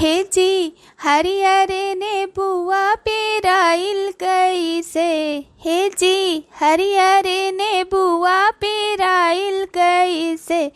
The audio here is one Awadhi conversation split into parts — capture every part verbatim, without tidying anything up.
हे जी, हरियर नेबुआ पेराइल कइसे? हे जी, हरियर नेबुआ पेराइल कइसे?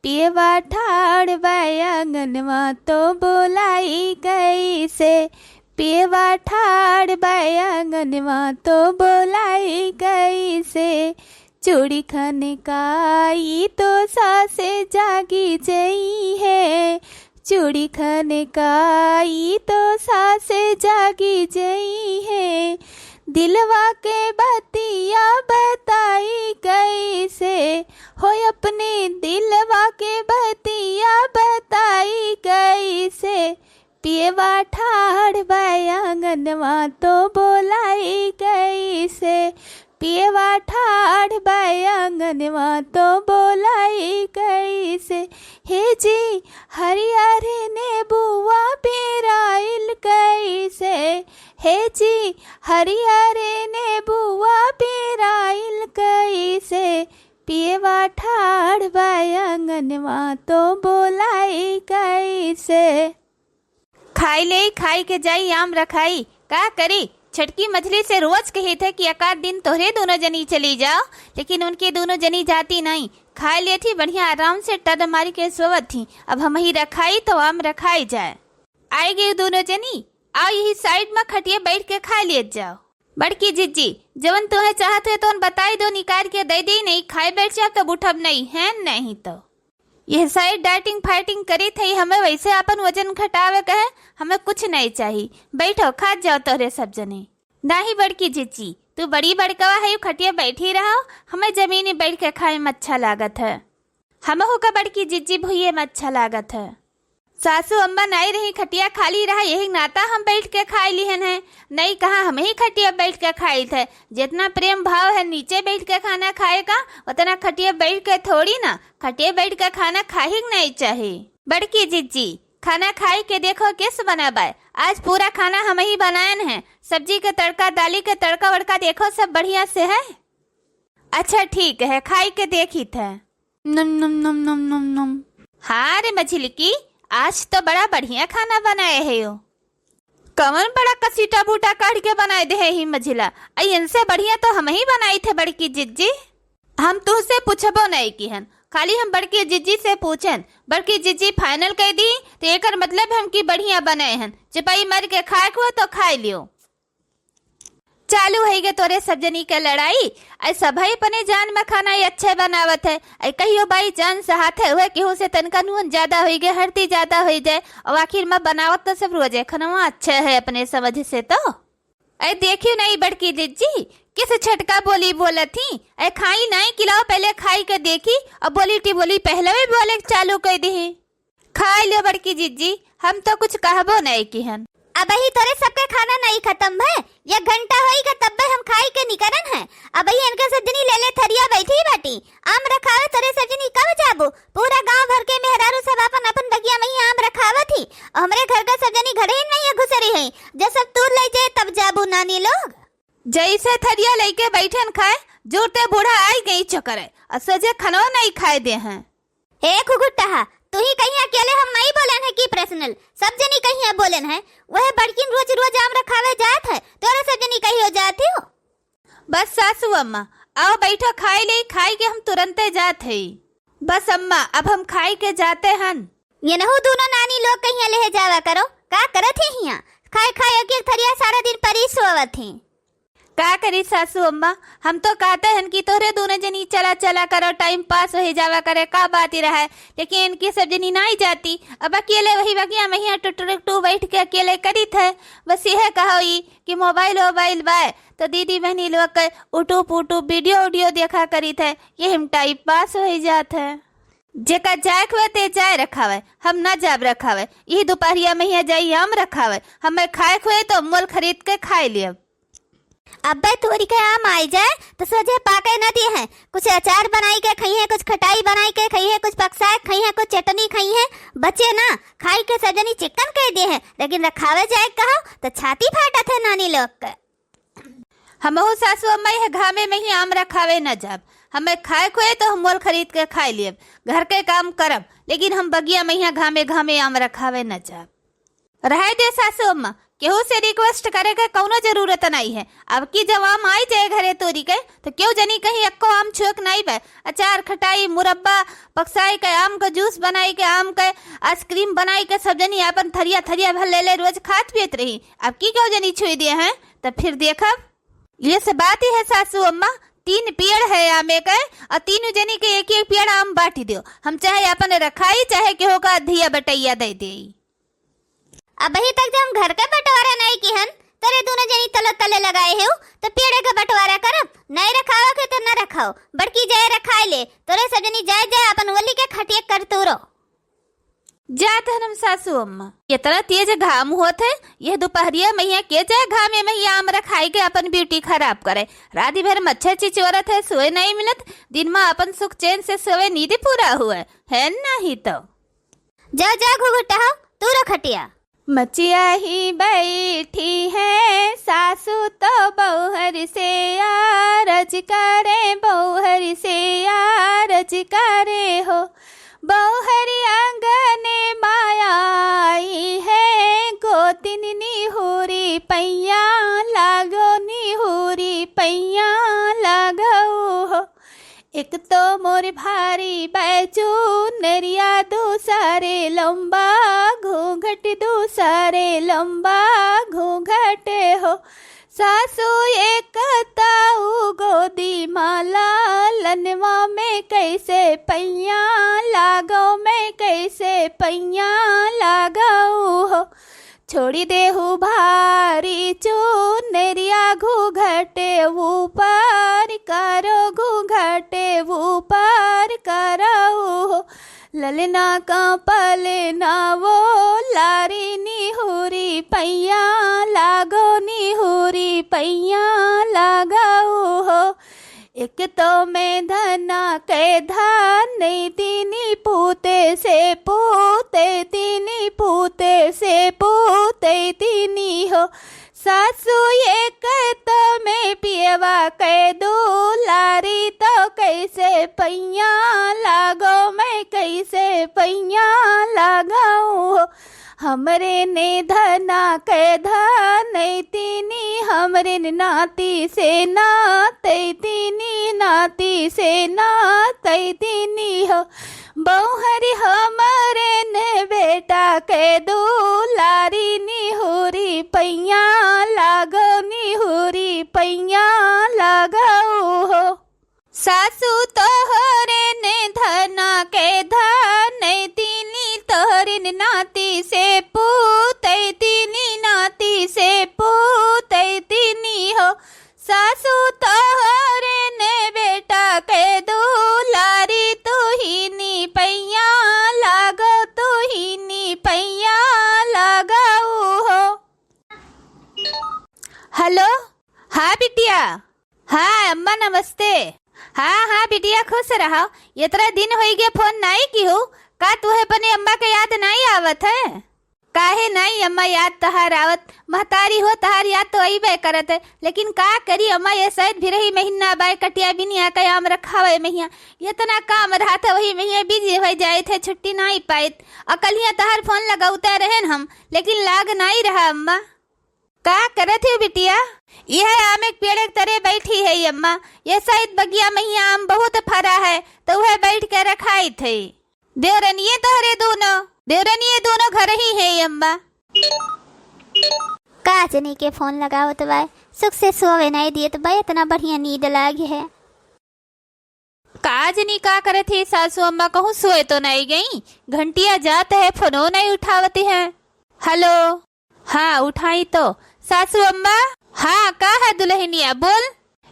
पियवा ठाड़ बा आंगनवा तो बोलाई कइसे? पियवा ठाड़ बा आंगनवा तो बोलाई कइसे? चूड़ी खनकाई तो सासे जागी जइहैं। चूड़ी खनकाई तो सासे जागी जइहैं। दिलवा के बतिया बताई कइसे? हो अपने दिलवा के बतिया बताई कइसे? पियवा ठाड़ बा आंगनवा तो बोलाई कइसे? पियवा ठाड़ बा आंगनवा तो बोलाई कइसे? हे जी, हरियर नेबुआ पेराइल कइसे? हे जी, हरियर नेबुआ पेराइल कइसे? पियवा ठाड़ बा आंगनवा तो बोलाई कइसे? खाई लेई, खाई के जाई आम रखाई। का करी, छोटकी मझली से रोज कहित है कि एकाध दिन तोहरे दुनो जनी चली जाओ, लेकिन उनके दुनो जनी जाती नाहीं। खाई लेत ही बढ़िया आराम से टद मारी के सोवत ही। अब हमही रखाई तो आम रखाई जाए। आइ गई दुनो जनी, आओ यही side मा खटिया बैठ के खाई लेत जाओ। बड़की जिज्जी, जवन तोहे चाहत है तवन बताई दो, निकाल के दइ देई, नाहीं खाए बैठ जाब तब उठब नाहीं है, नाहीं तो। यह side dieting fighting करी थई, हमें वैसे आपन वजन घटावे के है, हमें कुछ नाहीं चाही। बैठो, खात जाओ तोहरे सब जने। नाहीं बड़की जिज्जी, तू बड़ी बड़कवा है, खटिया बैठी रहो, हमें जमीनी बैठ के खाए में अच्छा लागत है। हमहू का बड़की जिज्जी भुइये में अच्छा लागत है। सासू अम्मा नाहीं रही, खटिया खाली रहा, यही नाता हम बैठ के खाए लिहन है। नाहीं कहा हमही खटिया बैठ के खाइत है। जितना प्रेम भाव है नीचे बैठ के खाना खाए का, उतना खटिया बैठ के थोड़ी ना। खटिया बैठ के खाना खाही के नाहीं चाही। बड़की जिज्जी, खाना खाई के देखो किस बना बाय। आज पूरा खाना हमही बनायन है। सब्जी के तड़का, दाली के तड़का वड़का देखो सब बढ़िया से है। अच्छा ठीक है, खाई के देखित है। नम नम नम नम नम नम। हाँ रे मझिलकी, आज तो बड़ा बढ़िया खाना बनाए है यो। कवन बड़ा कसीटा बूटा काढ़ के बनाए दे है ही मझिला? अई इनसे बढ़िया तो हमही बनाइत है बड़की जिज्जी। हम तुहसे पूछबो नाहीं किहन, खाली हम बड़की जिज्जी से पूछन। बड़की जिज्जी final कइ दी तो एकर मतलब हम कि बढ़िया बनाए हन। चिपई मार के खाए को तो खाए लियो। चालू होई गे तोरे सब जनी के लड़ाई। अई सभई अपने जान में खाना ही अच्छे बनावत है। अई कहियो by chance हाथ है हुए केहू से तनका नून ज्यादा होई गे, हरदी ज्यादा होई जाए, और आखिर में बनावत तो सब रोजे खनवा अच्छे है अपने समझ से तो। अई देखियो नाहीं बड़की जिज्जी, किस छटका बोली बोलत ही। अई खाई नाहीं, खिलाओ, पहले खाई के देखी, और बोली टिबोली पहले भी बोले के चालू कइ दी। खाई लियो बड़की जिज्जी, हम तो कुछ कहबो नाहीं किहन। अबही तोरे सबके खाना नाहीं खतम भय, एक घंटा होई गा तब्बे हम खाई के निकरन है। अबही इनके सब जनी ले ले थरिया बैठी बाटी। आम रखावे तोरे सब जनी कब जाबू? पूरा गांव भर के मेहरारू सब अपन अपन बगिया में ही आम रखावत ही। हमरे घर का सब जनी घरे ही नाहीं घुसरी है, जब सब तूर ले जाए तब जाबू नानी लोग। जैसे थरिया लइके बैठन खाए, जुरते बूढ़ा आई गई चक्कर है, और सजे खनवा नाहीं खाए दे हैं। हे खुगुट्टहा, तू ही कहीं अकेले हम नाहीं बोलन है कि personal, सब जनी कहीं बोलन है। वह बड़किन रोज रोज आम रखावे जात है, तोरे सब जनी कहीं हो जाती हो। बस सासू अम्मा, आओ बैठो, खाई ले, खाई के हम तुरंते जात है। बस अम्मा, अब हम खाई के जाते हन। ये नहु दोनों नानी लोग कहीं ले जावा करो, का करत है हियां? खाए खाए एक एक थरिया सारा दिन परी सोवत है। का करी सासू अम्मा, हम तो कहते हन कि तोहरे दोनों जनी चला चला करो, time pass हो जावा करे, का बात ही रहे, लेकिन इनकी सब जनी नाहीं जाती। अब अकेले वही बगिया में हियां टुटुरुक टू बैठ के अकेले करीत है। बस यह कहो ई कि mobile वोबाइल बाय तो दीदी बहनी लोग के उटू पुटू video उडियो देखा करीत है, यही में time pass हो जात है। जेका जाए के हुए ते जाए रखावे, हम ना जाब रखावे। यही दोपहरिया में हियां जाई आम रखावे, हमें खाए के हुए तो मोल खरीद के खाए लियब। अब्बे तोरी के आम आई जाए तो सोझे पाके न दिए हैं, कुछ अचार बनाई के खाई हैं, कुछ खटाई बनाई के खाई है, कुछ पकसाए खाई हैं, कुछ चटनी खाई हैं, बचे ना, खाई के सब जनी चिकन कह दिए हैं, लेकिन रखावे जाए कहो तो छाती फाटत है नानी लोग के। हमहू सासू अम्मा यह घामे में ही आम रखावे न जाब, हमें खाए खोए तो हम मोल खरीद के खाए लियब, घर के काम करब, लेकिन हम बगिया में यहाँ घामे घामे आम रखावे न जाब। रहे दे सासू अम्मा, केहू से request करे के कौनो जरूरत नाई है। अब की जब आम आई जाए घरे तोरी के, तो केहू जनी कहीं एक्को आम छुएक नाई बे। अचार, खटाई, मुरब्बा पकसाई के, आम का juice बनाई के, आम के ice cream बनाई के, सब जनी आपन थरिया थरिया भर ले ले रोज खात पियत रही। अब की केहू जनी छुई दिए हैं, तो फिर देखब। ये से बात ही है सासू अम्मा, तीन पेड़ है आमे के, और तीनों जनी के एक एक पेड़ आम बांटी दियो। हम चाहे आपन रखाई, चाहे केहू का अधिया बटैया दे देई। अबही तक जब हम घर के बंटवारा नाई किहन, तोरे दोनों जनी तलो तले लगाए हो, तो पेड़े के बंटवारा करब? नाई रखावे के तो न रखाओ, बड़की जाए रखाए ले, तोरे सब जनी जाए जाए अपन ओली के खटिया कर तूरो। जात हन हम सासू अम्मा। इतना तेज घाम होत है, यह दोपहरिया महिया के जाए घामे महिया आम रखाई के अपन beauty खराब करे। रात भर मच्छर चिचोरत है, सोए नहीं मिलत, दिन में अपन सुख चैन से सोए, नींद पूरा हुए है नहीं तो। जा, जा, घुघुटा हो, तू रो खटिया। मचिया ही बैठी है सासू तो बौहर से आरज करे, बौहर से आरज करे हो। बौहर आंगने माया आई है, गोतिन निहुरी पैया लागो, निहुरी पैया लागो हो। एक तो मोर भारी बैचू नरिया, दूसरे लंबा घूंघट, दूसरे लंबा घूंघट हो। सासू एक ताऊ गोदी माला, लनवा में कैसे पैया लागो, मैं कैसे पैया लागो हो। छोड़ी देहु भारी चुनरिया, घूंघटे ऊपर करो, घूंघटे ऊपर करो हो। ललना का पलना वो लारी, निहुरी पैया लागो, निहुरी पैया लागो हो। एक तो मैं धना के धन तीनी, पूते से पूते तीनी, पूते से पूते तीनी हो। सासू एक तो मैं पियवा के दुलारी, तो कैसे पैया लागो, मैं कैसे पैया लगाऊं हो। हमरे ने धना के धन तीनी, हमरे ने नाती से नात तीनी, नाती से नात तीनी हो। बौहरी हमरे ने बेटा के दुलारी, निहुरी पैया लागो, निहुरी पैया लागो हो। सासू तोहरे ने धना के धन तीनी, तोहरे ने नाती से पूत तीनी, नाती से पूत तीनी हो। सासू तोहरे ने बेटा के दुलारी, तू ही नी पैया लागो, तू ही नी पैया लागो हो। हेलो, हाँ बिटिया। हाँ अम्मा नमस्ते। हाँ हाँ बिटिया खुश रहो। इतना दिन होई गया फोन नाई किहू, का तुहे अपने अम्मा के याद नाई आवत है? काहे नाई अम्मा याद तहार आवत, महतारी हो तहार याद तो अइबे करत है, लेकिन का करी अम्मा ये शायद भिरही महीना बाय कटिया बिनिया के आम रखावे महिया, इतना काम रहत है वही महिया बिजी हो जाए थे, छुट्टी नाई पाइत। अकलिया तहार फोन लगाउते रहेन हम, लेकिन लाग नाई रहा अम्मा। का करत हो बिटिया? यह आम एक पेड़ के तरे बैठी है अम्मा, यह शायद बगिया महिया आम बहुत फरा है, तो वह बैठ के रखाइत है। देवरनिये तोहरे दोनों, देवरनिये दोनों घर ही है अम्मा। का जनी के फोन लगावत बाय, सुख से सोवे नहीं दिए तो बाय, इतना बढ़िया नींद लागे है। का जनी का करत है सासू अम्मा, कहूँ सोए तो नहीं गई? घंटिया जात है, फोनो नहीं उठावती है। हेलो, हाँ उठाई तो। सासू अम्मा, हाँ का है दुल्हनिया, बोल।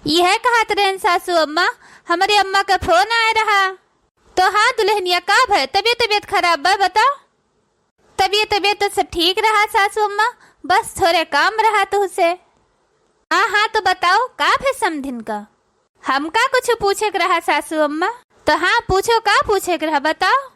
यह कहत रहन सासू अम्मा, हमरे अम्मा का फोन आए रहा। तो हाँ दुल्हनिया, का भय, तबीयत तबीयत खराब बा, बताओ। तबीयत तबीयत तो सब ठीक रहा सासू अम्मा, बस थोरे काम रहा तुहसे। हाँ हाँ तो बताओ का भय समधिन का? हमका कुछ पूछे के रहा सासू अम्मा। तो हाँ पूछो, का पूछे के रहा बताओ।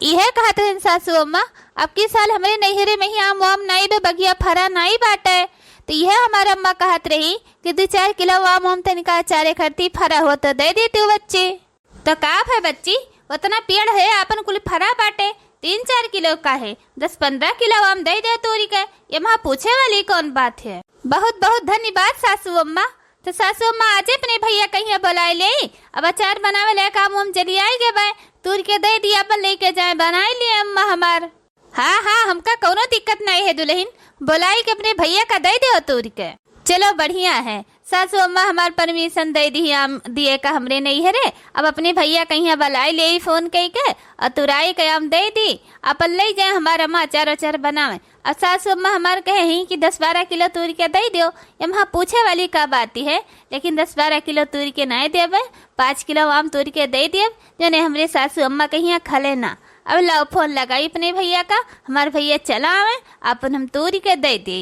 इहे कहत रहन सासू अम्मा, अब की साल हमरे नैहरे में ही आम वाम नाई बे, बगिया फरा नाई बाटे। तो इहे हमार अम्मा कहत रही कि दो चार किलो आम वाम तनिका अचारे खरती, फरा हो तो दे देती बच्ची। तो का भय बच्ची, उतना पेड़ है आपन कुल फरा बाटे, तीन चार किलो का है, दस पन्द्रह किलो आम दे दे तोरी के, एमा पूछे वाली कौन बात है? बहुत बहुत धन्यवाद सासू अम्मा। तो सासू अम्मा, आजे अपने भैया कहिया बोलाए ले, अब अचार बनावे ले काम हम जलियाई गे बाय, तूर के दे दिया, अपन लेके जाए, बनाए लिए अम्मा हमार। हाँ हाँ, हमका कौनो दिक्कत नहीं है दुल्हन, बोलाई के अपने भैया का दे दो तूर के। चलो बढ़िया है, सासू अम्मा हमार परमिशन दे दी आम दिए का हमरे नैहरे। अब अपने भैया कहिया बलाई ले फोन कई के और तुराई के आम दे दी, अपन ले जाए हमार अम्मा अचार अचार बनावे। अब सासू अम्मा हमार कहे ही कि दस बारह किलो तूर के दे दियो, एमा पूछे वाली का बात है, लेकिन दस बारह किलो तूर के नहीं देबे, पाँच किलो आम तूर के दे देब, जौने हमरे सासू अम्मा कहिया खले ना। अब लाओ फोन लगाई अपने भैया का, हमार भैया चला आवे, अपन हम तूर के दे दे।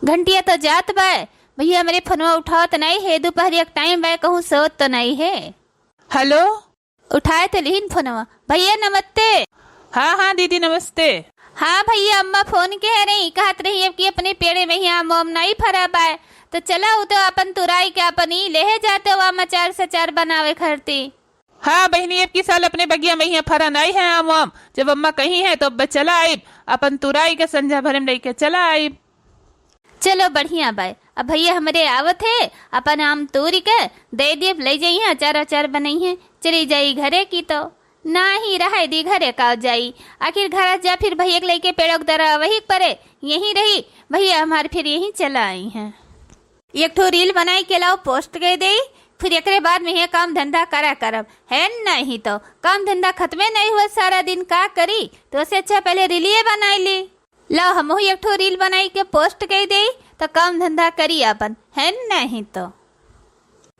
घंटिया तो जात बाय, भैया हमरे फोनवा उठावत नहीं है, दोपहरिया के टाइम बाय, कहूँ सोत तो नहीं है। हेलो। उठाए तो लिहिन फोनवा। भैया नमस्ते। हाँ हाँ दीदी नमस्ते। हाँ भैया, अम्मा फोन के है रही, कहत रही अब कि अपने पेड़े में ही आम वाम नहीं फरा बाय, तो चला उ तो अपन तुराई के अपन ही लेहे जाते हो आम अचार सचार बनावे खरती। हाँ बहिनी, अब की साल अपने बगिया में ही फरा नहीं है आम वाम, जब अम्मा कही है तो अब चला आइब, अपन तुराई के संझा भरे में लेके चला आइब। चलो बढ़िया बाय। अब भैया हमरे आवत है, अपन आम तोरी के दे दिए, ले जाइए, अचार अचार बनइहे, चली जाई घरे की तो। नाही रहे दी घरे का जाई, आखिर घर जा फिर भैया के लेके पेड़ों के दरा वही परे, यहीं रही, भैया हमार फिर यहीं चला आई हैं। एक ठो रील बनाई के लाओ, पोस्ट कर दे, फिर एकरे बाद में ये काम धंधा करा करब, है नहीं तो काम धंधा खत्मे नहीं हुआ, सारा दिन का करी, तो उससे अच्छा पहले रीलिए बनाई ली। लाओ, हमहू एक ठो रील बनाई के पोस्ट कई देई, त काम धंधा करी आपन, है नहीं तो।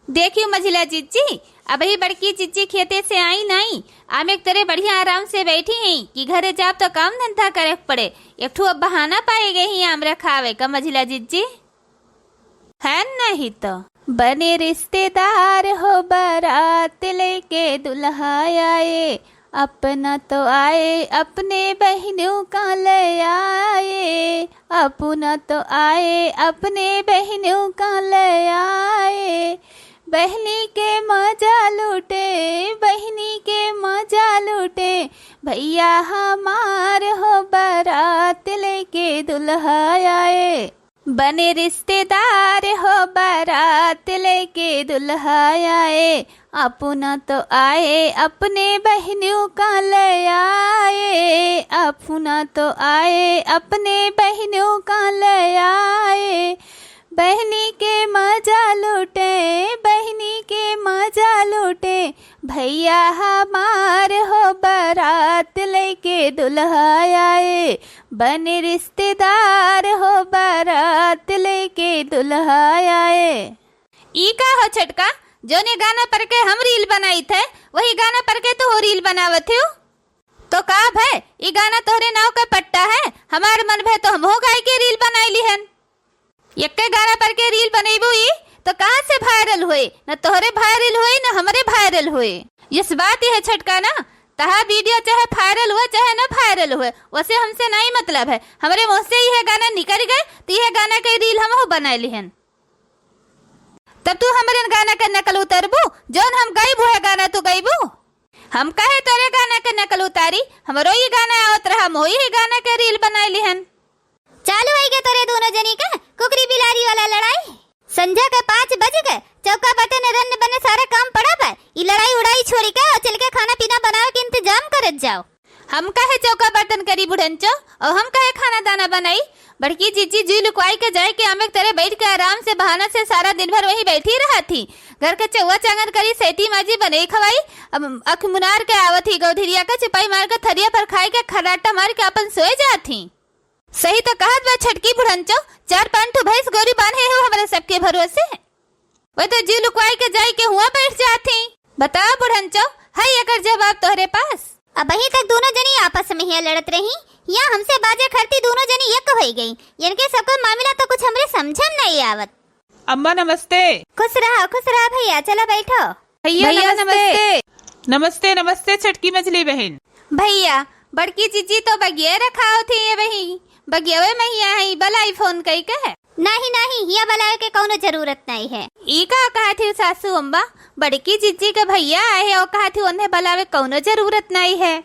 देखियो मझिला जिज्जी, अबही बड़की जिज्जी खेते से आई नाई, आमे के तरे बढ़िया आराम से बैठी हैं कि घरे जाब तो काम धंधा करे के पड़े। एक ठो अब बहाना पाए गई ही आम रखावे का मझिला जिज्जी। है नहीं तो। बने रिश्तेदार हो बारात लेके दुल्हा आए, अपना तो आए अपने बहनों का ले आए, अपना तो आए अपने बहनों का ले आए। बहनी के मजा लूटे, बहनी के मजा लूटे, भैया हमार हो बारात लेके दुल्हा आए। बने रिश्तेदार हो बारात लेके दुल्हा आए, अपना तो आए अपने बहनों का ले आए, अपना तो आए अपने बहनों का ले आए। बहनी के मजा लूटे, बहनी के मजा लूटे, भैया हमार हो बारात लेके दुल्हा आए, बने रिश्तेदार हो बारात लेके दुल्हा आए। ई का हो छोटका, जौने गाना पर के हम रील बनाई थे, वही गाना पर के तू हो रील बनावत हो? तो का भय, ई गाना तोहरे नाव के पट्टा है? हमार मन भय तो हमहू गाय के रील बनाई लिहन। यक्के गाना पर के रील बनइबू ई, तो कहाँ से viral होए? न तोहरे viral होए, न हमरे viral होए। यस बात यह है छोटका ना, तहा video चाहे viral हुए, चाहे न viral हुए, वसे हमसे नहीं मतलब है। हमरे मुँह से यह गाना निकल गए, तो यह गाना के रील हमहू बनाए लिहन। तब तू हमरे गाना के नकल उतरबू, जौन हम गइबू है गाना तू गइबू? हम कहे तोरे गाना के नकल उतारी, हमरो ई गाना आवत रहा, मोही ही गाना के रील बनाए लिहन। चालू होई गए तोरे दोनों जनी के कुकरी बिलारी वाला लड़ाई। संझा के पाँच बज गए, चौका बर्तन रन्न बने सारे काम पड़ा बा। ई लड़ाई उड़ाई छोड़ी के और चल के खाना पीना बनावे के इंतजाम करत जाओ। हम काहे चौका बर्तन करी बुढ़नचो, और हम काहे खाना दाना बनाई? बड़की जिज्जी जी लुकवाई के जाए के आमे के तरे बैठ के आराम से बहाना से सारा दिन भर वहीं बैठी रहत ही। घर के चौवा चांगन करी, सैती माजी बनई खवाई। अब अख मुनार के आवत ही गौधिरिया के चिपाई मार के थरिया पर खाए के खर्राटा मार के अपन सोए जात ही। सही तो कहत बा छोटकी बुढ़नचो, चार पाँच ठो भैंस गोरी बांधे हो हमरे सबके भरोसे। वह तो जी लुकवाई के जाई के हुआ बैठ जात ही। बताओ बुढ़नचो, है एकर जवाब तोहरे पास? अबही तक दोनों जनी आपस में हिया लड़त रही, हिया हमसे बाजे खरती दोनों जनी एक होई गई। इनके सबका मामला तो कुछ हमरे समझ में नहीं आवत। अम्मा नमस्ते। खुश रहा, खुश रहा भैया, चला बैठो। भैया भैया नमस्ते। नमस्ते। नमस्ते, नमस्ते छोटकी मझली बहिन। भैया, बड़की जिज्जी तो बगिये रखावत ही ये बही, बगियवे में हिया है, बलाई फोन कई के। नहीं, नहीं, हिया बलाए के कौनो जरूरत नहीं है। ई का कहत ही सासू अम्मा, बड़की जिज्जी के भैया आए हैं और कहत ही उन्हें बलावे कौनो जरूरत नहीं है।